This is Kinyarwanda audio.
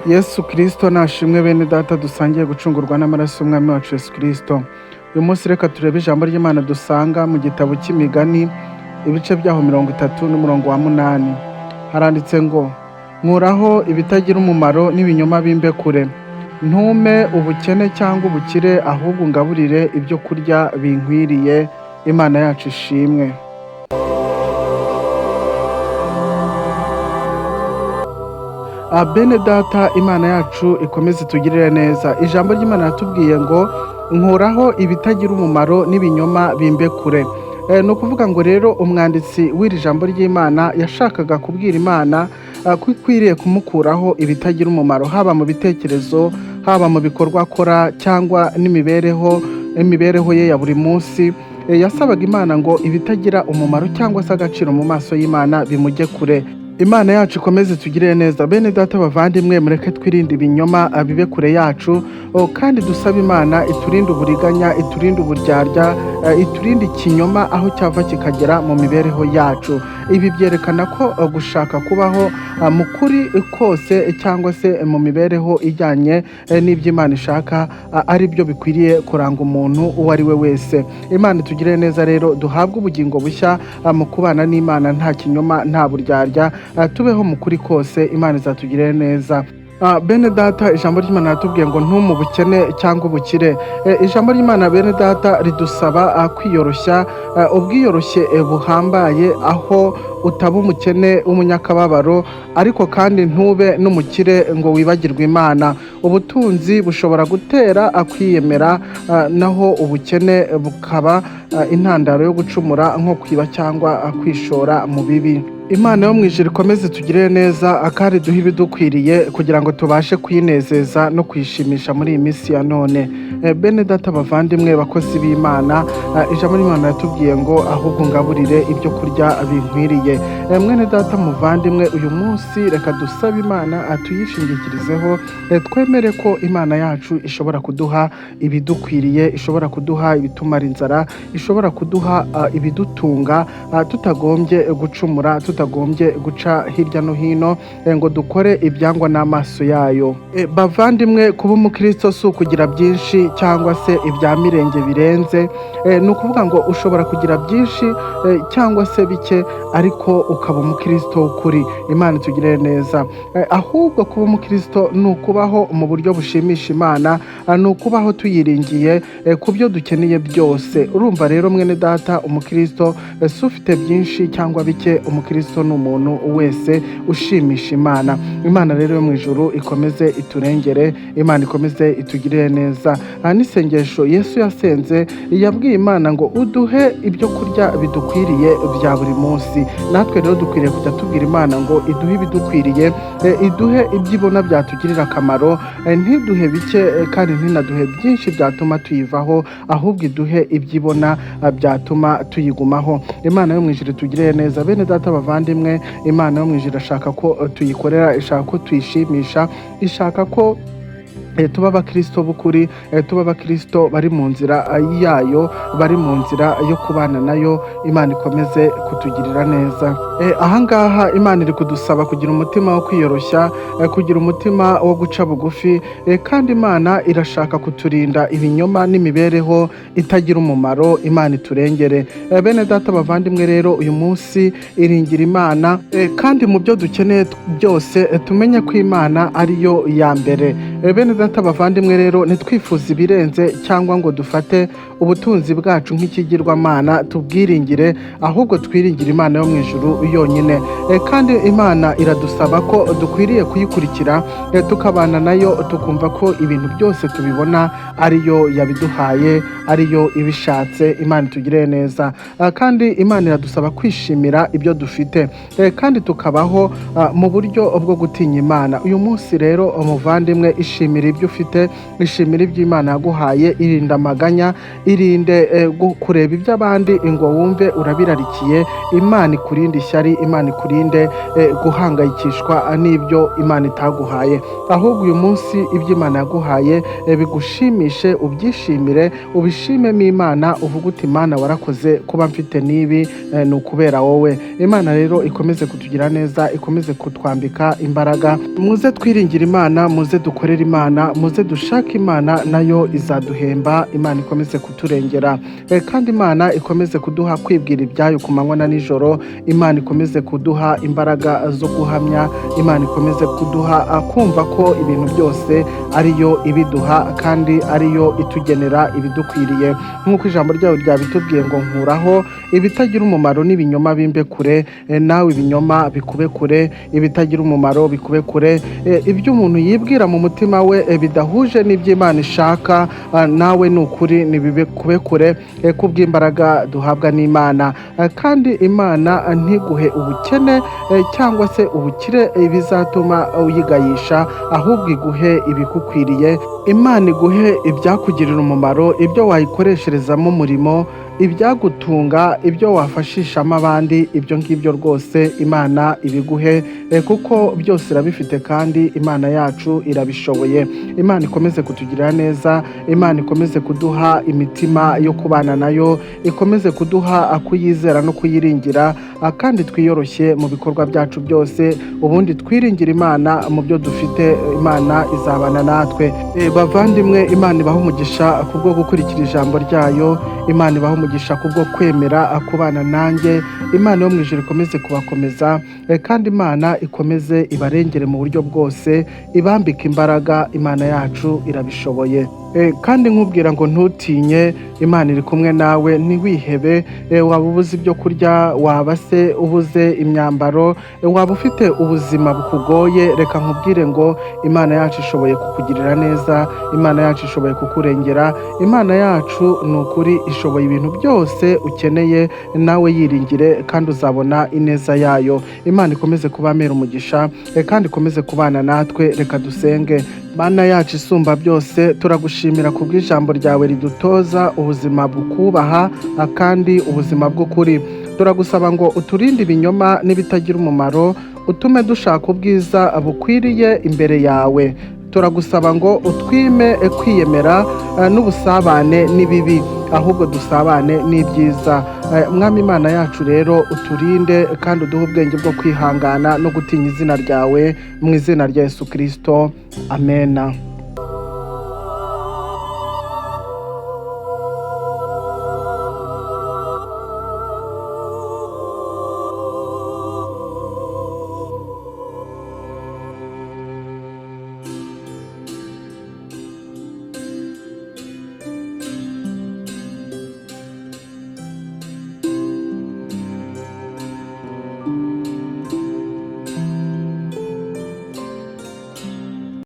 Yesu Kristo nashimwe. Bene data dusangiye gucungurwa n'amaraso y'Umwami wacu Yesu Kristo. Uyu munsi reka turebe ijambo ry'Imana dusanga mu gitabo cy'Imigani, ibice byaho 30 n'umurongo wa 8. Haranditse ngo: "Nkuraho ibitagira umumaro n'ibinyoma bimbe kure. Ntume ubukene cyangwa ubukire, ahubwo ungaburire ibyo kurya binkwiriye." Imana yacu ishimwe. Bene data, Imana yacu ikomeze itugirire neza. Ijambo ry'Imana ratubwiye ngo: "Nkuraho ibitagira umumaro n'ibinyoma bimbe kure." Ni ukuvuga ngo rero umwanditsi w'iri jambo ry'Imana yashakaga kubwira Imana ko ikwiriye kumukuraho ibitagira umumaro, haba mu bitekerezo, haba mu bikorwa akora, cyangwa n'imibereho ye ya buri munsi. Yasabaga Imana ngo ibitagira umumaro cyangwa se agaciro mu maso y'Imana bimujye kure. Imana yacu ikomeze tugirire neza. Bene data bavandimwe, mureke twirinde ibinyoma bibe kure yacu, kandi dusabe Imana iturinde uburiganya, iturinde uburyarya, iturinde ikinyoma aho cyava kikagera mu mibereho yacu. Ibi byerekana ko gushaka kubaho mu kuri kose cyangwa se mu mibereho ijyanye n'ibyo Imana ishaka ari byo bikwiriye kuranga umuntu uwo ari we wese. Imana itugirire neza rero, duhabwe ubugingo bushya mu kubana n'Imana nta kinyoma, nta buryarya, tubeho mu kuri kose. Imana izatugirire neza. Bene data, ijambo ry'Imana riratubwiye ngo: "Ntumu bukene cyangwa ubukire." Ijambo ry'Imana, bene data, ridusaba kwiyoroshya, ubwiyoroshye buhambaye, aho utaba umukene w'umunyakababaro, ariko kandi ntube n'umukire ngo wibagirwe Imana. Ubutunzi bushobora gutera kwiyemera, naho ubukene bukaba intandaro yo gucumura nko kwiba cyangwa kwishora mu bibi. Imana yo mu ijuru ikomeze tugirire neza, kandi duhe ibidukwiriye kugira ngo tubashe kuyinezeza no kuyishimisha muri iyi minsi ya none. Bene data bavandimwe, bakozi b'Imana, ijambo ry'Imana yatubwiye ngo: "Ahubwo ngaburire ibyo kurya binkwiriye." Mwene data muvandimwe, uyu munsi reka dusabe Imana, tuyishingikirizeho, twemere ko Imana yacu ishobora kuduha ibidukwiriye, ishobora kuduha ibitumara inzara, ishobora kuduha ibidutunga, tutagombye gucumura, tutagombye guca hirya no hino ngo dukore ibyangwa n'amaso yayo. Bavandimwe, kuba umukristo si ukugira byinshi cyangwa se ibya mirenge birenze. Ni ukuvuga ngo ushobora kugira byinshi cyangwa se bike, ariko ukaba umukristo w'ukuri. Imana itugirire neza. Ahubwo kuba umukristo ni ukubaho mu buryo bushimisha Imana, ni ukubaho tuyiringiye ku byo dukeneye byose. Urumva rero mwene data, umukristo si ufite byinshi cyangwa bike, umukristo ni umuntu wese ushimisha Imana. Imana rero yo mu ijuru ikomeze iturengere, Imana ikomeze itugirire neza. N'isengesho Yesu yasenze, yabwiye Imana ngo: "Uduhe ibyo kurya bidukwiriye bya buri munsi." Natwe rero dukwiriye kujya tubwira Imana ngo iduhe ibidukwiriye, iduhe ibyo ibona byatugirira akamaro, ntiduhe bike kandi ntinaduhe byinshi byatuma tuyivaho, ahubwo iduhe ibyo ibona byatuma tuyigumaho. Imana yo mu ijuru itugirire neza. Bene data bavandimwe, Imana yo mu ijuru irashaka ko tuyikorera, ishaka ko tuyishimisha, ishaka ko tuba abakristo b'ukuri, tuba abakristo bari mu nzira yayo, bari mu nzira yo kubana nayo. Imana ikomeze kutugirira neza. Ahangaha Imana iri kudusaba kugira umutima wo kwiyoroshya, kugira umutima wo guca bugufi, kandi Imana irashaka kuturinda ibinyoma n'imibereho itagira umumaro. Imana iturengere. Bene data bavandimwe rero, uyu munsi iringira Imana, kandi mu byo dukeneye byose tumenye ko Imana ariyo ya mbere. Bene data bavandimwe rero, ntitwifuze ibirenze cyangwa ngo dufate ubutunzi bwacu nk'ikigirwamana tubwiringire, ahubwo twiringire Imana yo mu ijuru yonyine. Kandi Imana iradusaba ko dukwiriye kuyikurikira, tukabana nayo, tukumva ko ibintu byose tubibona ariyo yabiduhaye, ariyo ibishatse. Imana itugirire neza. Kandi Imana iradusaba kwishimira ibyo dufite, kandi tukabaho mu buryo bwo gutinya Imana. Uyu munsi rero umuvandimwe, ishimira ibyo ufite, ishimira ibyo Imana yaguhaye, irinda amaganya, irinde kureba iby'abandi ngo wumve urabirarikiye. Imana ikurinde ishyari. ishyari, Imana ikurinde guhangayikishwa n'ibyo Imana itaguhaye. Ahubwo uyu munsi ibyo Imana yaguhaye bigushimishe, ubyishimire, ubishimemo Imana, uvuge uti: "Imana, warakoze kuba mfite n'ibi, ni ukubera wowe." Imana rero ikomeze kutugira neza, ikomeze kutwambika imbaraga. Muze twiringire Imana, muze dukorere Imana, muze dushake Imana, nayo izaduhemba. Imana ikomeze kuturengera. Kandi Imana ikomeze kuduha kwibwira ibyayo ku manywa na nijoro. Imana ikomeze kuduha imbaraga zo guhamya. Imana ikomeze kuduha kumva ko ibintu byose ariyo ibiduha kandi ariyo itugenera ibidukwiriye, nk'uko ijambo ryayo ryabitubwiye ngo: "Nkuraho ibitagira umumaro n'ibinyoma bimbe kure." Nawe ibinyoma bikube kure, ibitagira umumaro bikube kure, ibyo umuntu yibwira mu mutima we bidahuje n'ibyo Imana ishaka, nawe ni ukuri ntibikube kure, kubw'imbaraga duhabwa n'Imana. Kandi Imana ntiguhe ubukene cyangwa se ubukire bizatuma uyigayisha, ahubwo iguhe ibigukwiriye. Imana iguhe ibyakugirira umumaro, ibyo wayikoresherezamo umurimo, ibyagutunga, ibyo wafashishamo abandi. Ibyo ngibyo rwose Imana ibiguhe, kuko byose irabifite kandi Imana yacu irabishoboye. Imana ikomeze kutugirira neza, Imana ikomeze kuduha imitima yo kubana nayo, ikomeze kuduha kuyizera no kuyiringira, kandi twiyoroshye mu bikorwa byacu byose, ubundi twiringire Imana mu byo dufite. Imana izabana natwe. Bavandimwe, Imana ibahe umugisha kubwo gukurikira ijambo ryayo. Imana ibahe umugisha kubwo kwemera kubana nanjye. Imana yo mu ijuru ikomeze kubakomeza, kandi Imana ikomeze ibarengere mu buryo bwose, ibambike imbaraga. Imana yacu irabishoboye. Kandi nkubwira ngo ntutinye, Imana iri kumwe nawe, ntiwihebe. Waba ubuze ibyo kurya, waba se ubuze imyambaro, waba ufite ubuzima bukugoye, reka nkubwire ngo Imana yacu ishoboye kukugirira neza, Imana yacu ishoboye kukurengera. Imana yacu ni ukuri ishoboye ibintu byose ukeneye. Nawe yiringire kandi uzabona ineza yayo. Imana ikomeze kubamera umugisha, kandi ikomeze kubana natwe. Reka dusenge. Mana yacu isumba byose, turagushimira kubw'ijambo ryawe ridutoza ubuzima bukubaha kandi ubuzima bw'ukuri. Turagusaba ngo uturinde ibinyoma n'ibitagira umumaro, utume dushaka ubwiza bukwiriye imbere yawe. Turagusaba ngo utwime kwiyemera n'ubusabane n'ibibi, ahubwo dusabane n'ibyiza. Mwami Imana yacu rero, uturinde kandi uduhe ubwenge bwo kwihangana no gutinya izina ryawe. Mu izina rya Yesu Kirisito, amena.